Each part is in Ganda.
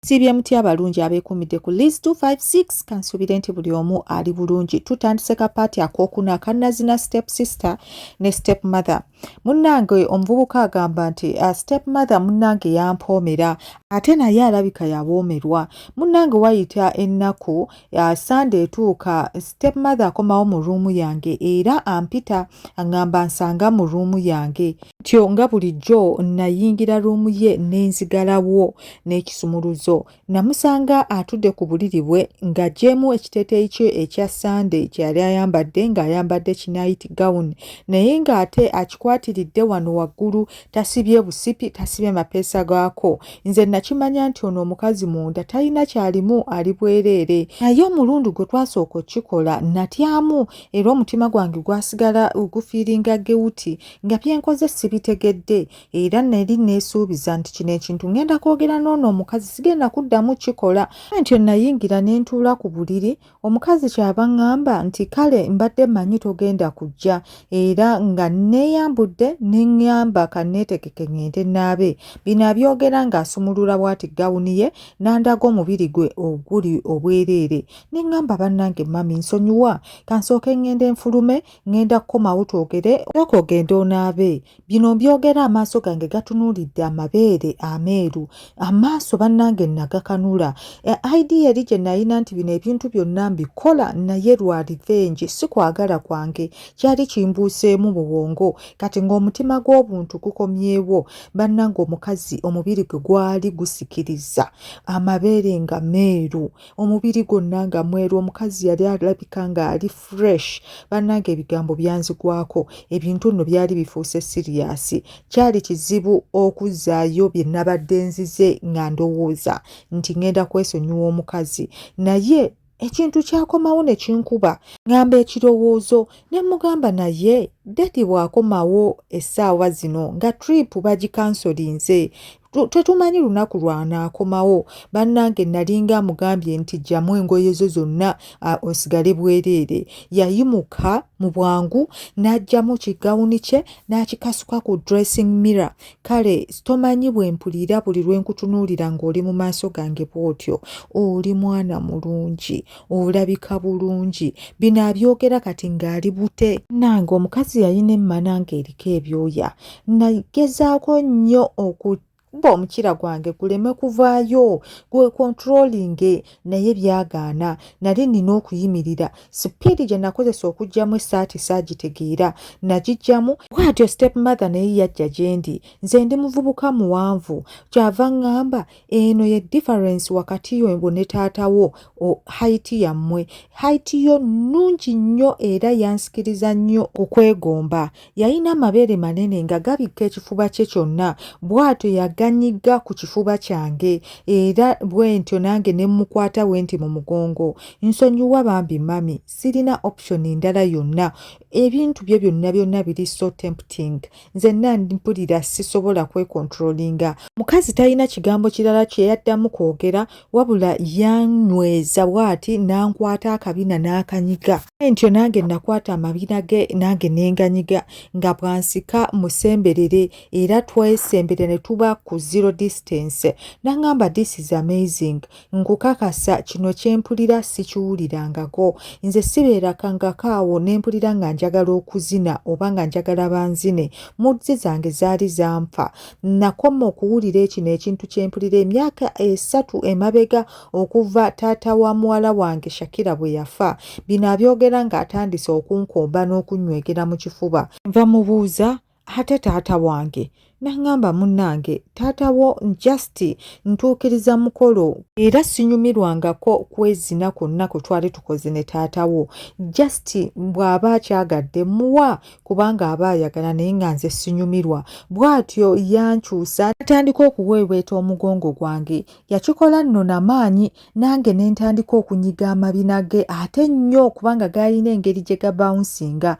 Siibye mutya abalungi abeekuumidde ku Liz 256? Kansuubire nti buli omu ali bulungi. Tutandise ka paati akookuna akannazina step sister ne step mother. Munnange omuvubuka agamba nti step mother munnange yampoomera, ate naye alabika yawoomerwa. Munnange wayita ennaku, Sande etuuka, step mother akomawo mu ruumu yange era ampita aŋŋamba nsanga mu ruumu yange. Ntyo nga bulijjo nayingira ruumu ye ne nzigalawo n'ekisumuluzo. Namusanga atudde ku buliri bwe ng'aggyeemu ekiteeteeyi kye ekya Ssande kye yali ayambadde, ng'ayambadde ki night gown naye ng'ate akikwatiridde wano waggulu, tasibye busipi, tasibye mapeesa gaako. Nze nakimanya nti ono omukazi munda talina kyalimu, ali bwereere. Naye omulundi gwe twasooka okukikola natyamu era omutima gwange gwasigala gufiiringa guilty nga bye nkoze sibitegedde, era nali neesuubiza nti kino ekintu ngenda kwogera n'ono omukazi, sigenda kuddamu kikola. Ntyo nayingira ne ntuula ku buliri. Omukazi kyava ŋŋamba nti, "Kale mbadde mmanyi togenda kujja," era nga neeyambudde ne ŋŋamba kanneetegeke ŋŋende naabe. Bino abyogera ng'asumulula bw'ati gawuni ye n'andaga omubiri gwe oguli obwereere. Ne ŋŋamba, "Bannange mummy, nsonyiwa, kansooke ŋŋende nfulume, ŋŋenda kukomawo twogere, sooka ogende onaabe." Bino mbyogera amaaso gange gatunuulidde amabeere ameeru. Amaaso bannange nagakanula. Idea eri gye nalina nti bino ebintu byonna mbikola naye lwa revenge, si kwagala kwange, kyali kimbuuseemu mu bwongo. Kati ng'omutima gw'obuntu gukomyewo. Bannange, omukazi omubiri gwe gwali gusikiriza, amabeere nga meeru, omubiri gwonna nga mweru, omukazi yali alabika ng'ali fresh. Bannange, ebigambo byanzigwako. Ebintu nno byali bifuuse serious. Kyali kizibu okuzzaayo bye nabadde nzize nga ndowooza nti ŋŋenda kwesonyiwa omukazi, naye ekintu kyakomawo ne kinkuba ŋŋamba ekirowoozo ne mugamba, "Naye daddy bw'akomawo essaawa zino nga trip bagikansolinze, tetumanyi lunaku lw'anaakomawo." Bannange, nalinga amugambye nti ggyamu engoye zo zonna osigale bwereere. Yayimuka mu bwangu n'aggyamu kigawuni kye n'akikasuka ku dressing mirror. "Kale tomanyi bwe mpulira buli lwe nkutunuulira ng'oli mu maaso gange bw'otyo. Oli mwana mulungi, olabika bulungi." Bino abyogera kati ng'ali bute. Nange omukazi yalina emmana ng'eriko ebyoya. Nagezaako nnyo oku kuba omukira gwange guleme kuvaayo, gwe controlling, naye byagaana. Nali nina okuyimirira. Sipiidi gye nakozesa okuggyamu essaati saagitegeera, nagiggyamu bw'atyo. Step mother naye yajja gye ndi. Nze ndi muvubuka muwanvu. Kyava ŋŋamba, "Eno ye difference wakati yo ne taata wo, height yammwe. Height yo nnungi nnyo era yansikiriza nnyo okwegomba." Yalina amabeere manene nga gabikka ekifuba kye kyonna. Bw'atyo yaganyiga ku kifuba kyange era bwe ntyo nange ne mmukwata bwe nti mu mugongo. "Nsonyiwa bambi mummy, sirina option ndala yonna. Ebintu byo byonna byonna biri so tempting, nzenna mpulira sisobola kwekontrolinga." Mukazi talina kigambo kirala kye yaddamu kwogera, wabula yanyweza bw'ati n'ankwata akabina n'akanyiga. Ntyo nange nakwata amabina ge nange ne nganyiga nga bwansika musemberere, era twesembere ne tuba ku zero distance. N'aŋŋamba, "This is amazing. Nkukakasa kino kye mpulira sikiwulirangako. Nze sibeerakangako awo ne mpulira nga njagala okuzina oba nga njagala banzine. Moods zange zaali zanfa. Nakoma okuwulira ekino ekintu kye mpulira emyaka 3 emabega, okuva taata wa muwala wange Shakira bwe yafa." Bino abyogera ng'atandise okunkomba n'okunywegera mu kifuba. Nva mubuuza, "Ate taata wange?" N'aŋŋamba, "Munnange, taata wo just ntuukiriza mukolo, era sinyumirwangako kwezina kwonna kwe twali tukoze ne taata wo. Just bw'aba akyagadde muwa kubanga aba ayagala, naye nga nze sinyumirwa." Bw'atyo yankyusa natandika okuweeweeta omugongo gwange. Yakikola nno namaanyi, nange ne ntandika okunyiga amabina ge ate nnyo kubanga gaalina engeri gye gabawunsinga.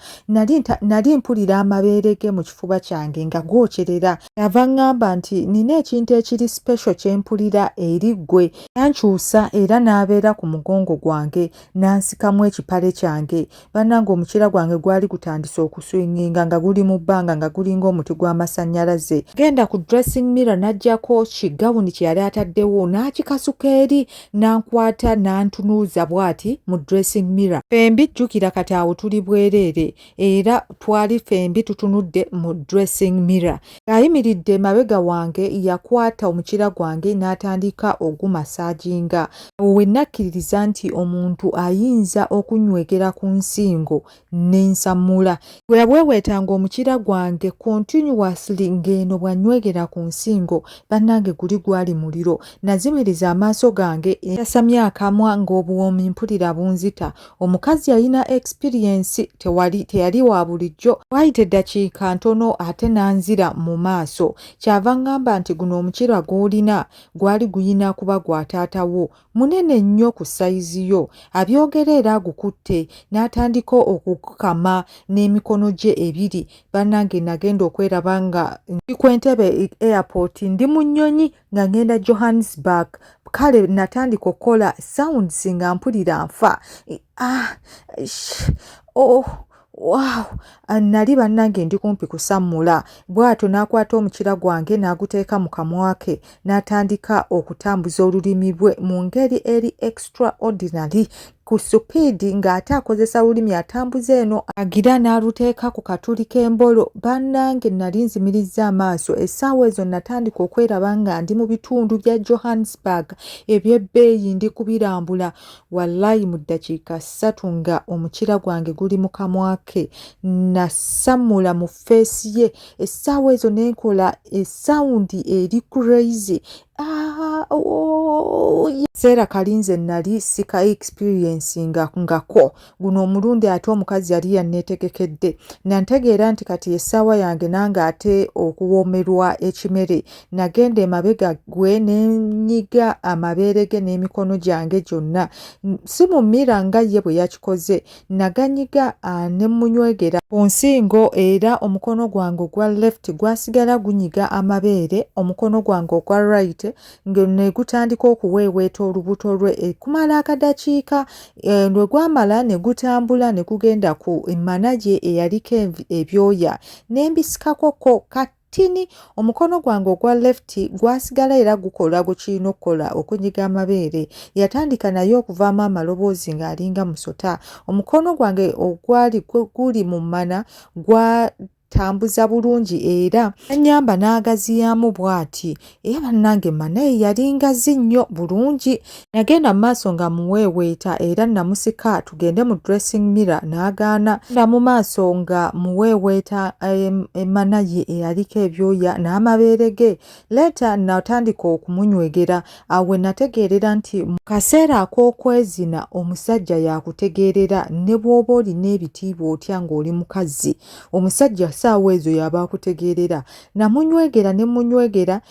Nali mpulira amabeere ge mu kifuba kyange nga gookyerera. ntya. Ava ŋŋamba nti nina ekintu ekiri special kye mpulira eri ggwe. Yankyusa era n'abeera ku mugongo gwange n'ansikamu ekipale kyange. Bannange omukira gwange gwali gutandise okuswinginga nga guli mu bbanga nga gulinga omuti gw'amasannyalaze. Genda ku dressing mirror n'aggyako ki gawuni kye yali ataddewo n'akikasuka eri n'ankwata n'antunuuza bw'ati mu dressing mirror. Ffembi jjukira kati awo tuli bwereere era twali ffembi tutunudde mu dressing mirror. Ng'ayimiridde emabega wange yakwata omukira gwange n'atandika ogumasaajinga. Awo we nakkiririza nti omuntu ayinza okunywegera ku nsingo ne nsammula. Bwe yaweeweetanga omukira gwange continuously ng'eno bw'anywegera ku nsingo, bannange guli gwali muliro. Nazimiriza amaaso gange, njasamya akamwa ng'obuwoomi mpulira bunzita. Omukazi yalina experience tewali teyali wa bulijjo. Waayita eddakiika ntono ate n'anzira mu maaso. Ky'ava aŋŋamba nti guno omukira gw'olina gwali guyina kuba gwa taata wo. Munene nnyo ku sayizi yo. Abyogera era agukutte n'atandika okugukama n'emikono gye ebiri. Bannange nagenda okweraba nga ndi ku Entebbe airport ndi mu nnyonyi nga ngenda Johannesburg. Kale natandika okukola sounds nga mpulira nfa. Ah, oh, wow! Nali bannange ndi kumpi kusammula. Bw'atyo n'akwata omukira gwange n'aguteeka mu kamwa ke n'atandika okutambuza olulimi lwe mu ngeri eri extraordinary ku supiidi ng'ate akozesa lulimi atambuza eno agira n'aluteeka ku katuli k'embolo. Bannange nali nzimirizza amaaso. Essaawa ezo natandika okweraba nga ndi mu bitundu bya Johannesburg eby'ebbeeyi ndi kubirambula. Wallaahi mu ddakiika ssatu nga omukira gwange guli mu kamwa ke nasammula mu ffeesi ye. Essaawa ezo ne nkola esawundi eri crazy. Ah, oh, seera kali nze nali sika experiencinga ngako guno omulundi ate omukazi yali yanneetegekedde. Nantegeera nti kati essaawa yange nange ate okuwoomerwa ekimere. Nagenda emabega gwe ne nnyiga amabeere ge n'emikono gyange gyonna. Si mu mmira nga ye bwe yakikoze. Naganyiga ne mmunywegera ku nsingo era omukono gwange ogwa left gwasigala gunyiga amabeere, omukono gwange ogwa right ne gutandika okuweeweeta olubuto lwe okumala akadakiika. Lwe gwamala ne gutambula ne gugenda ku mmana ye eyaliko ebyoya ne mbisikakoko katini. Omukono gwange ogwa left gwasigala era gukola gwe kirina okukola okunyiga amabeere. Yatandika naye okuvaamu amaloboozi ng'alinga musota. Omukono gwange ogwali guli mu mmana gwatambuza bulungi era yannyamba n'agaziyaamu bw'ati. Era bannange mmana ye yali ngazi nnyo bulungi. Nagenda mu maaso nga muweeweeta era namusika tugende mu dressing mirror n'agaana. Nda mu maaso nga muweeweeta emmana ye eyaliko ebyoya n'amabeere ge. Later natandika okumunywegera. Awo we nategeerera nti mu kaseera ak'okwezina omusajja y'akutegeerera ne bw'oba olina ebitiibwa otya ng'oli mukazi. Omusajja ssaawa ezo y'aba akutegeerera. Namunywegera ne mmunywegera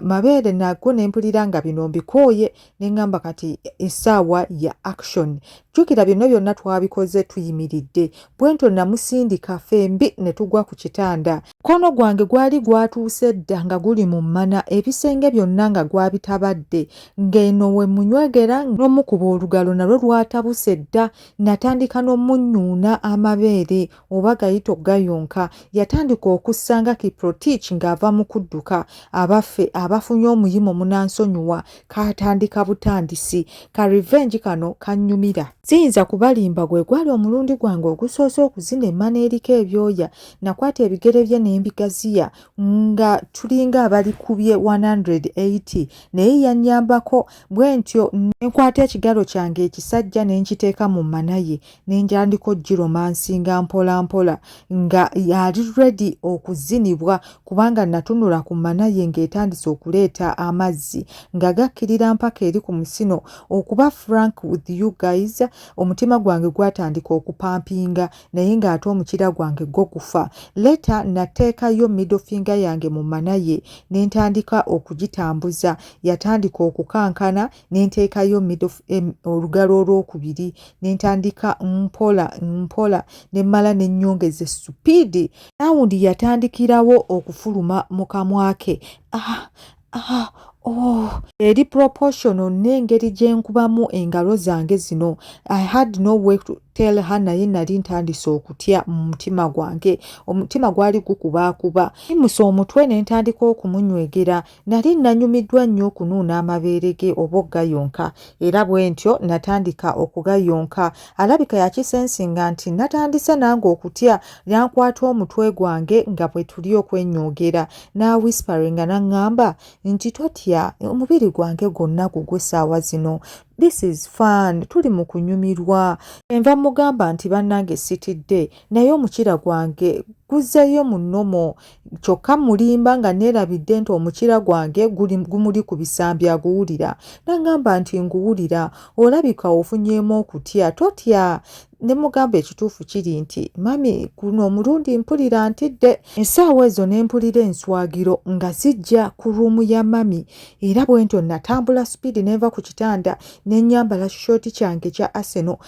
mabeere nago ne mpulira nga bino mbikooye ne ŋŋamba kati essaawa ya action. Jjukira bino byonna twabikoze tuyimiridde. Bwentyo namusindika ffembi ne tugwa ku kitanda. Mukono gwange gwali gwatuuse dda nga guli mu mmana, ebisenge byonna nga gwabitabadde. Ng'eno we mmunywegera n'omukuba olugalo nalwo lwatabuse dda. Natandika n'omunnyuuna amabeere oba gayite okugayonka. Yatandika okussa nga Kiprotich ng'ava mu kudduka. Abaffe abafunye omuyimo munansonyiwa kaatandika butandisi. Ka revenge kano kannyumira. Siyinza kubalimba gwe gwali omulundi gwange ogusoose okuzina emmana eriko ebyoya. Nakwata ebigere bye ne mbigaziya nga tulinga abalikubye 180 naye yannyambako bwentyo ne nkwata ekigalo kyange ekisajja ne nkiteeka mu mmana ye ne ntandika ogiromansinga mpola mpola nga ali ready okuzinibwa kubanga natunula ku mmana ye ng'etandise okuleeta amazzi nga gakkirira mpaka eri ku musino. Okuba frank with you guys, omutima gwange gwatandika okupampinga naye ng'ate omukira gwange gwo gufa. Later nateekayo middle finger yange mu mmana ye ne ntandika okugitambuza. Yatandika okukankana ne nteekayo olugalo olwokubiri ne ntandika mpola mpola ne mmala ne nnyongeza esupiidi. Sound yatandikirawo okufuluma mu kamwa ke. Ah, ah, oh. Eri proportional n'engeri gye nkubamu engalo zange zino. I had no way to tell her naye nali ntandise okutya mu mutima gwange. Omutima gwali gukubaakuba. Nyimusa omutwe ne ntandika okumunywegera. Nali nanyumiddwa nnyo okunuuna amabeere ge oba okugayonka era bwentyo natandika okugayonka. Alabika yakisensinga nti natandise nange okutya yankwata omutwe gwange nga bwetuli okwenyoogera n'awhisperinga n'aŋŋamba nti totya omubiri gwange gwonna gugwo essaawa zino. This is fun, tuli mu kunyumirwa. Kyenva mmugamba nti bannange sitidde naye omukira gwange guzzeeyo mu nnomo kyokka mulimba nga neerabidde nti omukira gwange gumuli ku bisambi aguwulira. N'angamba nti nguwulira, olabika ofunyeemu okutya, totya. Ne mugamba ekituufu kiri nti mami guno omulundi mpulira ntidde. Essaawa ezo ne mpulira enswagiro nga zijja ku ruumu ya mami era bwentyo natambula sipiidi ne nva ku kitanda ne nnyambala kishooti kyange ekya Arsenal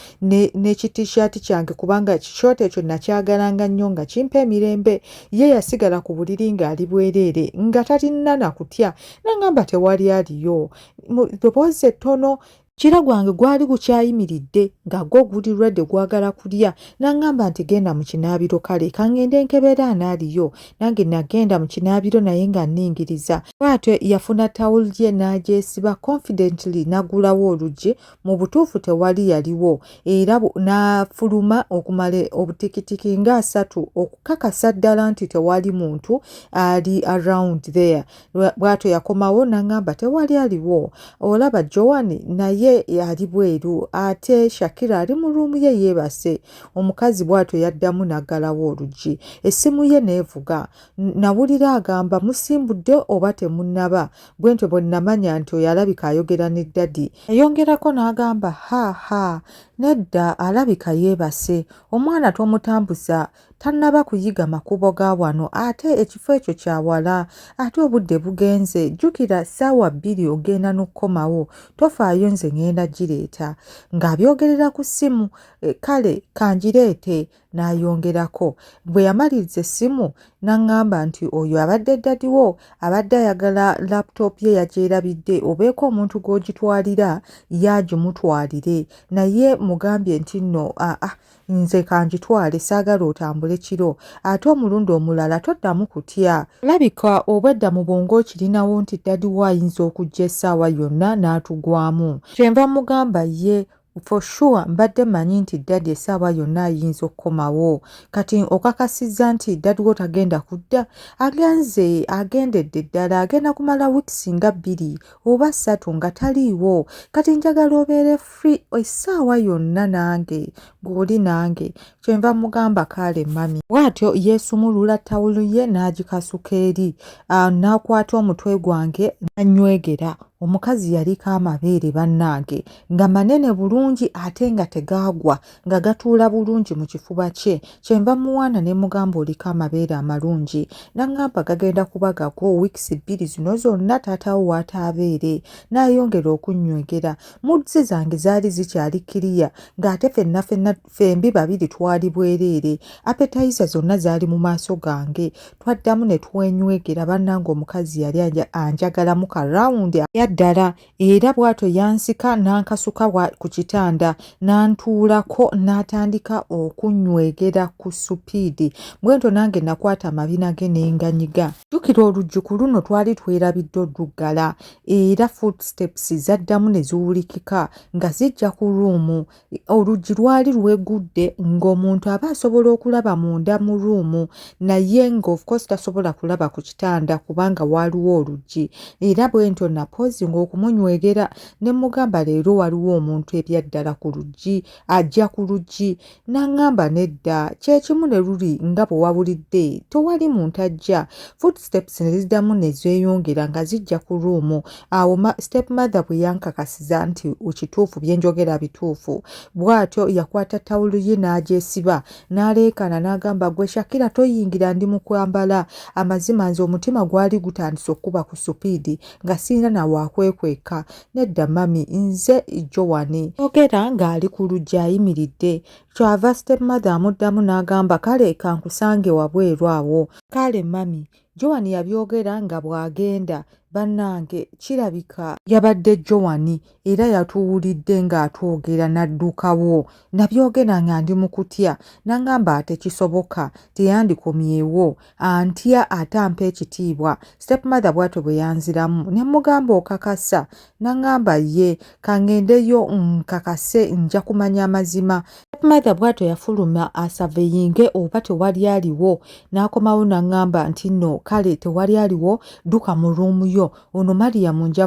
n'ekitishaati kyange kubanga ekishooti ekyo nakyagalanga nnyo nga kimpa emirembe. Ye yasigala ku buliri ng'ali bwereere nga talina na kutya n'angamba tewali aliyo. Mu ddoboozi ettono Mukira gwange gwali gukyayimiridde nga gwo guli ready gwagala kulya n'angamba nti genda mu kinaabiro kale kangende nkebere anaaliyo. Nange nagenda mu kinaabiro naye nga nningiriza. Bw'atyo yafuna tawul ye n'agyesiba confidently n'aggulawo oluggi mu butuufu tewali yaliwo era n'afuluma okumala obutikitiki nga asatu okukakasa ddala nti tewali muntu ali around there. Bw'atyo yakomawo n'angamba tewali aliwo olaba Joan naye ali bweru ate Shakira ali mu ruumu ye yeebase. Omukazi bw'atyo yaddamu n'aggalawo oluggi essimu ye n'evuga. Nawulira agamba musimbudde oba temunnaba bwentyo bwe nnamanya nti oyo alabika ayogera ne ddadi. Yayongerako n'agamba ha ha nedda alabika yeebase omwana tomutambuza Tannaba kuyiga makubo ga wano ate ekifo ekyo kya wala ate obudde bugenze jjukira ssaawa bbiri ogenda n'okukomawo tofaayo nze ng'enda gireeta. Ng'abyogerera ku ssimu eh, kale kangireete n'ayongerako. Bwe yamaliriza essimu n'aŋŋamba nti oyo abadde ddadi wo abadde ayagala laptop ye yagyerabidde obeeko omuntu gw'ogitwalira ye agimutwalire naye mugambye nti nno aa ah, Nze kangitwale saagala otambule kiro ate omulundi omulala toddamu kutya. Olabika obwedda mu bwongo okirinawo nti daddy wo ayinza okujja essaawa yonna n'atugwamu. Kyenva mmugamba ye for sure mbadde mmanyi nti daddy essaawa yonna ayinza okukomawo. Kati okakasizza nti daddy wo tagenda kudda? Agenze agendedde ddala agenda kumala weeks nga bbiri oba ssatu nga taliiwo. Kati njagala obeere free essaawa yonna nange ng'oli nange kyenva mugamba kaale mami. Bw'atyo yeesumulula tawulu ye n'agikasuka eri ah, n'akwata omutwe gwange n'annywegera. Omukazi yaliko amabeere bannange nga manene bulungi ate nga tegaagwa nga gatuula bulungi mu kifuba kye kyenva muwaana ne mugamba oliko amabeere amalungi n'aŋŋamba gagenda kuba gago wiikisi bbiri zino zonna taata wo w'ataabeere n'ayongera okunnywegera moods zange zaali zikyali kiriya ng'ate fenna fenna fembi babiri twali bwereere appetizer zonna zaali mu maaso gange twaddamu ne twenywegera bannange omukazi yali anjagalamu ka rawundi yaddala Era bw'atyo yansika n'ankasuka ku kitanda n'antuulako n'atandika okunywegera ku supiidi. Bwentyo nange nakwata amabina ge ne nganyiga. Jjukira oluggi ku luno twali twerabidde oluggala era footsteps zaddamu ne ziwulikika nga zijja ku ruumu. Oluggi lwali lwegudde ng'omuntu aba asobola okulaba munda mu ruumu naye nga of course tasobola kulaba ku kitanda kubanga waaliwo oluggi era bwentyo napozinga okumunywegera ne mugamba leero waliwo omuntu ebyaddala ku luggi ajja ku luggi n'aŋŋamba nedda kyekimu ne luli nga bwe wawulidde tewali muntu ajja footsteps ne ziddamu ne zeeyongera nga zijja ku ruumu awo step mother bwe yankakasiza nti kituufu bye njogera bituufu bw'atyo yakwata tawulu ye n'agyesiba n'aleekaana n'agamba gwe Shakira toyingira ndi mu kwambala amazima nze omutima gwali gutandise okukuba ku supiidi nga sirina na wakwekweka. Nedda mummy nze Joan. Yogera ng'ali ku luggi ayimiridde. Kyava step mother amuddamu n'agamba kale kankusange wabweru awo. Kale mummy. Joan yabyogera nga bw'agenda. Bannange kirabika yabadde Joan era yatuwulidde ng'atwogera n'addukawo. Nabyogera nga ndi mu kutya n'angamba tekisoboka teyandikomyewo antya ate ampa ekitiibwa. Step mother bw'atyo bwe yanziramu ne mmugamba okakasa n'angamba ye kangendeyo nkakase nja kumanya amazima. Step mother bw'atyo yafuluma asaveyinge oba tewali aliwo n'akomawo n'angamba nti nno kale tewali aliwo dduka mu ruumu yo ono Mariam nja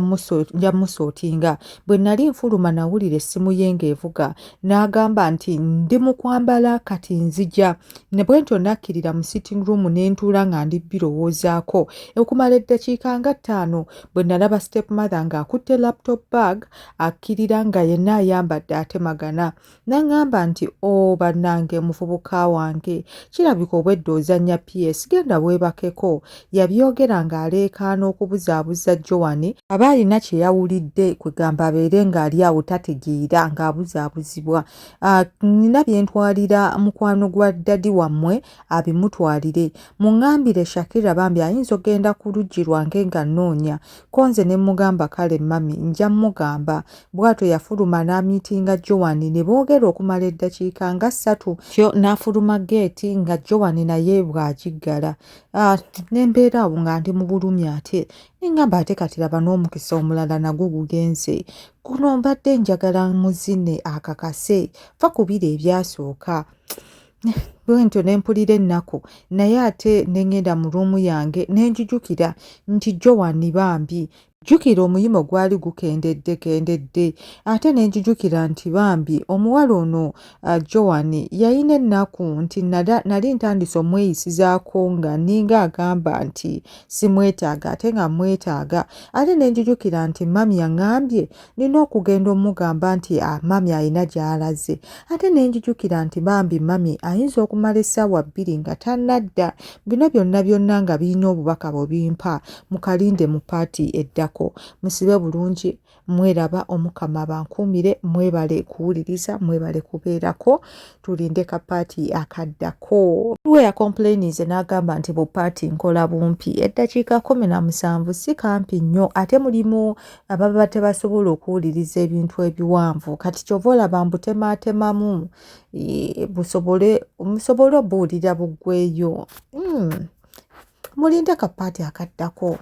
musootinga. Bwe nali nfuluma nawulira essimu ye ng'evuga n'agamba nti ndi mu kwambala kati nzija. Ne bwe ntyo nakkirira mu sitting room ne ntuula nga ndi birowoozaako okumala eddakiika nga ttaano bwe nalaba step mother ng'akutte laptop bag akkirira nga yenna ayambadde atemagana. N'aŋŋamba nti o bannange muvubuka wange kirabika obwedda ozannya PS genda weebakeko. Yabyogera ng'aleekaana okubuzaabuza Joan aba alina kye yawulidde kwegamba abeere ng'ali awo tategeera ng'abuzaabuzibwa. Nnina bye ntwalira mukwano gwa ddadi wammwe abimutwalire. Muŋŋambire Shakira bambi ayinza okgenda ku luggi lwange nga nnoonya. Ko nze ne mmugamba kale mummy nja mmugamba. Bw'atyo yafuluma n'amiitinga Joan ne boogera okumala eddakiika nga ssatu. Kyo n'afuluma ggeeti nga Joan naye bw'agiggala. Ne mbeera awo nga ndi mu bulumi ate ne ŋŋamba ate kati laba n'omukisa omulala nagwo gugenze. Guno mbadde njagala muzine akakase va ku biri ebyasooka. Bwe ntyo ne mpulira ennaku naye ate ne ŋŋenda mu ruumu yange ne njujukira nti Joan bambi jjukira omuyimo gwali gukendedde kendedde ate ne njujukira nti bambi omuwala ono Joan yalina ennaku nti nali ntandise omweyisizaako nga nninga agamba nti simwetaaga ate nga mwetaaga. Ate ne njujukira nti mummy yaŋŋambye nina okugenda omugamba nti mummy alina gy'alaze. Ate ne njujukira nti bambi mummy ayinza okumala essaawa bbiri nga tannadda. Bino byonna byonna nga birina obubaka bwe bimpa mukalinde mu part eddako. Musibe bulungi mweraba Omukama abankuumire mwebale kuwuliriza mwebale kubeerako tulinde ka part akaddako. Waliwo eyakompuleyininze n'agamba nti bu part nkola bumpi eddakiika 17 si kampi nnyo ate mulimu ababa tebasobola okuwuliriza ebintu ebiwanvu kati ky'ova olaba mbutemaatemamu busobole musobole obuwulira buggweyo. Mulinde ka part akaddako.